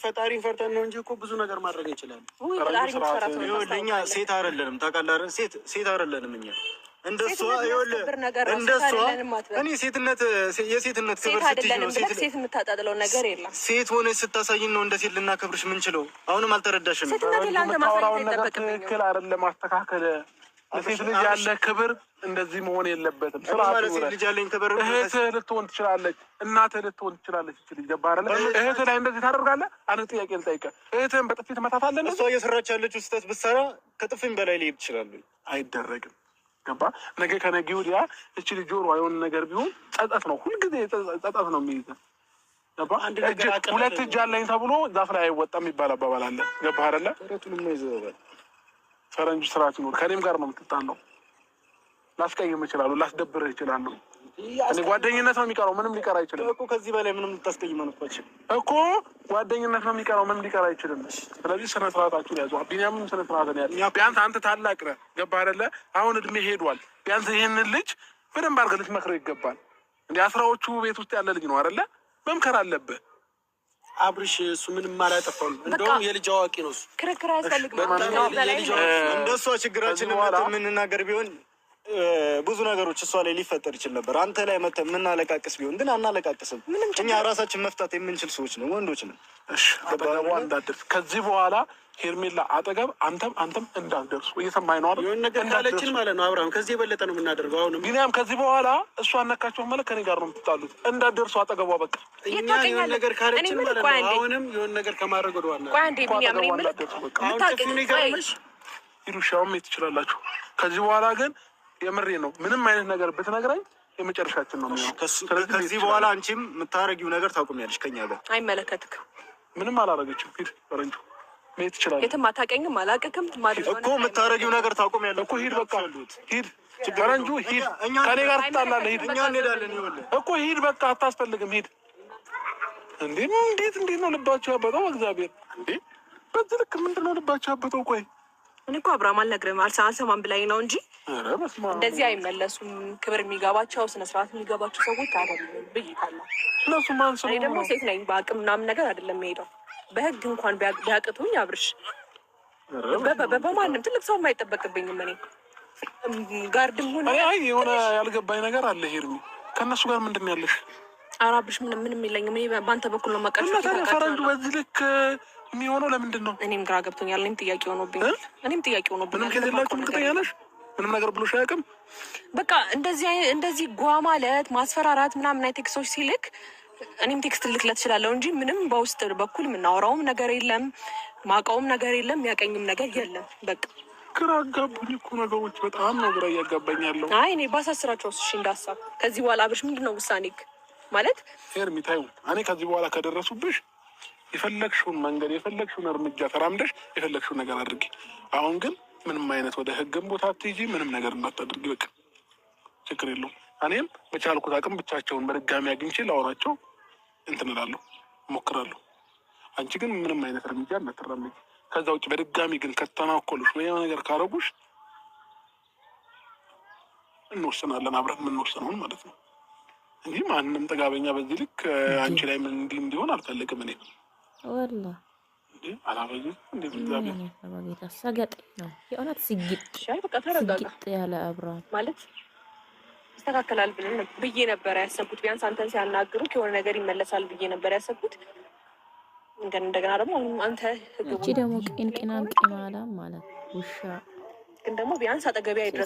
ፈጣሪን ፈርተን ነው እንጂ እኮ ብዙ ነገር ማድረግ እንችላለን። ውይ ፈጣሪ የምትፈራ ሰው ይኸውልህ እኛ ሴት አይደለንም፣ ታውቃለህ አይደል? ሴት አይደለንም እኛ እንደሷ። ሴትነት ይኸውልህ የሚያስከብር ነገር ነው። ሴት እንደሷ አይደለንም አትበል። እኔ ሴትነት የሴትነት ሴት ክብር ስትይዥ አይደለንም ነው ብለህ ሴት ሴት የምታጣጥለው ነገር የለም። ሴት ሆነች ስታሳይን ነው እንደ ሴት ልናከብርሽ የምንችለው። አሁንም አልተረዳሽም። ሴትነት ለአንተ ማሳየት የምታወራውን ነገር አይጠበቅብኝም። ትክክል አይደለም። ማስተካከል ለሴት ልጅ ያለ ክብር እንደዚህ መሆን የለበትም። እኔ ስርዓት ማለት ሴት ይኑረህ። ልጅ ያለኝ ክብር እህትህ ልትሆን ትችላለች፣ እናትህ ልትሆን ትችላለች። ይችል ገባህ አይደለ? እህትህ ላይ እንደዚህ ታደርጋለህ? አንድ ጥያቄ ልጠይቅህ። እህትህን በጥፊ ትመታታለህ? እሷ እየሰራች ያለችው ስህተት ብትሰራ ከጥፊም በላይ ሊሄድ ይችላሉ። አይደረግም። ገባህ? ነገ ከነገ ወዲያ እቺ ልጅ ጆሮዋ የሆነ ነገር ቢሆን ጸጸት ነው፣ ሁልጊዜ ጸጸት ነው የሚይዘህ። ገባህ? አንድ ነገር አቅም ሁለት አይደለም። እጅ አለኝ ተብሎ ዛፍ ላይ አይወጣም የሚባል አባባል አለ። ገባህ አይደለ? ተረቱንም ነው ይዘዋል። ፈረንጁ ስርዓት ይኖር። ከእኔም ጋር ነው የምትጣለው። ላስቀይም እችላለሁ፣ ላስደብርህ እችላለሁ። እኔ ጓደኝነት ነው የሚቀረው፣ ምንም ሊቀር አይችልም እኮ ከዚህ በላይ ምንም ልታስቀይመን እኮ አትችልም። እኮ ጓደኝነት ነው የሚቀረው፣ ምንም ሊቀር አይችልም። ስለዚህ ስነ ስርዓታችሁን ያዙ። ቢኒያምም ስነ ስርዓትን ያዝ። ቢያንስ አንተ ታላቅ ነህ፣ ገባህ አይደለ? አሁን እድሜ ሄዷል። ቢያንስ ይህንን ልጅ በደንብ አድርገህ ልትመክረው ይገባል። እንደ 10ዎቹ ቤት ውስጥ ያለ ልጅ ነው አይደለ? መምከር አለብህ። አብርሽ እሱ ምንም አላጠፋም። እንደውም የልጅ አዋቂ ነው እሱ። ክርክር አያስፈልግም። በማንኛውም ከአሁን በላይ የልጅ ነው። አዋቂ እንደ እሷ ችግራችንን ከዚህ በኋላ መተን የምንናገር ቢሆን ብዙ ነገሮች እሷ ላይ ሊፈጠር ይችል ነበር። አንተ ላይ መተን የምናለቃቅስ ቢሆን ግን አናለቃቅስም። ምንም እኛ ራሳችን መፍታት የምንችል ሰዎች ነው፣ ወንዶች ነው። እሺ፣ አጠገቧ እንዳትደርስ ከዚህ በኋላ ሄርሜላ አጠገብ አንተም እንዳትደርሱ። እየሰማኸኝ ነው አይደል? የሆነ ነገር ካለችን እንዳትደርሱ። ማለት ነው አብርሃም፣ ከዚህ የበለጠ ነው የምናደርገው። አሁንም ቢኒያም ከዚህ በኋላ እሷ አነካቸው ማለት ከኔ ጋር ነው የምትጣሉት። እንዳትደርሱ አጠገቧ በቃ። እኛ የት የሆነ ታውቀኛለህ? ነገር እኔ ካለችን የምልህ ማለት ቆይ ነው አንዴ፣ አሁንም የሆነ ነገር ከማድረግ ወደ ዋና ቆይ አንዴ ቢኒያም፣ እኔ አጠገቧ የምልህ እንዳትደርሱ በቃ። አሁን የምታውቅ- ጥፊውን ቆይ ይገርምሽ ሂዱ፣ ሻውም ትችላላችሁ። ከዚህ በኋላ ግን የምሬ ነው፣ ምንም አይነት ነገር ብትነግረኝ የመጨረሻችን ነው የሚሆነው። ስለዚህ ከዚህ በኋላ አንቺም የምታረጊው ነገር ታቆሚያለሽ ከኛ ጋር። አይመለከትክም። ምንም አላረገችም። ሂድ ፈረንጁ መሄድ ትችላለህ የትም አታውቀኝም፣ አላውቅክም። ማድረግ እኮ የምታረጊው ነገር ታቆሚያለሽ እኮ ሂድ፣ በቃ ሂድ፣ ፈረንጁ ሂድ። ከኔ ጋር ትጣላለህ። ሂድ እኛ እንሄዳለን። ይኸውልህ እኮ ሂድ፣ በቃ አታስፈልግም። ሂድ። እንዴ እንዴት ነው ልባቸው ያበጠው? እግዚአብሔር እንዴ በዚህ ልክ ምንድን ነው ልባቸው ያበጠው? ቆይ እኔ እኮ አብርሃም አልነግርህም፣ አልሰማም ብላኝ ነው እንጂ ኧረ በስመ አብ። እንደዚህ አይመለሱም። ክብር የሚገባቸው ስነስርዓት የሚገባቸው ሰዎች አይደሉም ብዬታለሁ። እነሱ ማን እኔ ስለሆኑ ደግሞ ነው? ሴት ነኝ፣ በአቅም ምናምን ነገር አይደለም የምሄደው። በህግ እንኳን ቢያቅቱኝ አብርሽ ኧረ በስመ አብ። በማንም ትልቅ ሰው አይጠበቅብኝም። እኔ guard ም ሆነ አይ አይ የሆነ ያልገባኝ ነገር አለ ሄርሚ፣ ከእነሱ ጋር ምንድን ነው ያለሽ? ኧረ አብርሽ ምንም ምንም የለኝም። እኔ በአንተ በኩል ነው እና የማውቃቸው። ታዲያ ፈረንጁ በዚህ ልክ የሚሆነው ለምንድን ነው? እኔም ግራ ገብቶኛል። እኔም ጥያቄ ሆኖብኛል። እኔም ጥያቄ ሆኖብኛል። ምንም case የላችሁም? እርግጠኛ ነሽ? ምንም ነገር ብሎሽ አያውቅም? በቃ እንደዚህ እንደዚህ ጓ ማለት ማስፈራራት ምናምን አይ text ኦች ሲልክ እኔም text ልክለት እችላለሁ እንጂ ምንም በውስጥ በኩል የምናወራውም ነገር የለም፣ ማውቀውም ነገር የለም፣ የሚያቀኝም ነገር የለም። በቃ ግራ አጋቡኝ እኮ ነገሮች በጣም ነው ግራ እያጋባኝ ያለው። አይ እኔ ባሳስራቸው እሺ፣ እንዳሳብ ከዚህ በኋላ አብርሽ ምንድን ነው ውሳኔክ? ማለት ሄርሚ ታዩ፣ እኔ ከዚህ በኋላ ከደረሱብሽ የፈለግሽውን መንገድ የፈለግሽውን እርምጃ ተራምደሽ የፈለግሽውን ነገር አድርጊ። አሁን ግን ምንም አይነት ወደ ህግም ቦታ አትሄጂ፣ ምንም ነገር እንዳታደርጊ። በቃ ችግር የለውም። እኔም በቻልኩት አቅም ብቻቸውን በድጋሚ አግኝቼ ላወራቸው እንትን እላለሁ፣ እሞክራለሁ። አንቺ ግን ምንም አይነት እርምጃ እንዳትራመጂ። ከዛ ውጭ በድጋሚ ግን ከተናኮሉሽ ወይ የሆነ ነገር ካረጉሽ እንወስናለን፣ አብረን የምንወስነውን ማለት ነው እንጂ ማንም ጥጋበኛ በዚህ ልክ አንቺ ላይ ምን እንዲህ እንዲሆን አልፈልግም። እኔ ወላ እንዴ አላበይም እንዴ እግዚአብሔር በጌታ ሰገጤ ነው የእውነት ስግጥ አይ በቃ ተረጋጋ ስግጥ ያለ አብርሃም ማለት ይስተካከላል ብለን ብዬ ነበር ያሰብኩት። ቢያንስ አንተን ሲያናግሩ የሆነ ነገር ይመለሳል ብዬ ነበር ያሰብኩት። እንደገና ደግሞ አሁንም አንተ ህግ እቺ ደግሞ ቂንቂናም ቂማላም ማለት ውሻ ግን ደግሞ ቢያንስ አጠገቤ አይድረሱ።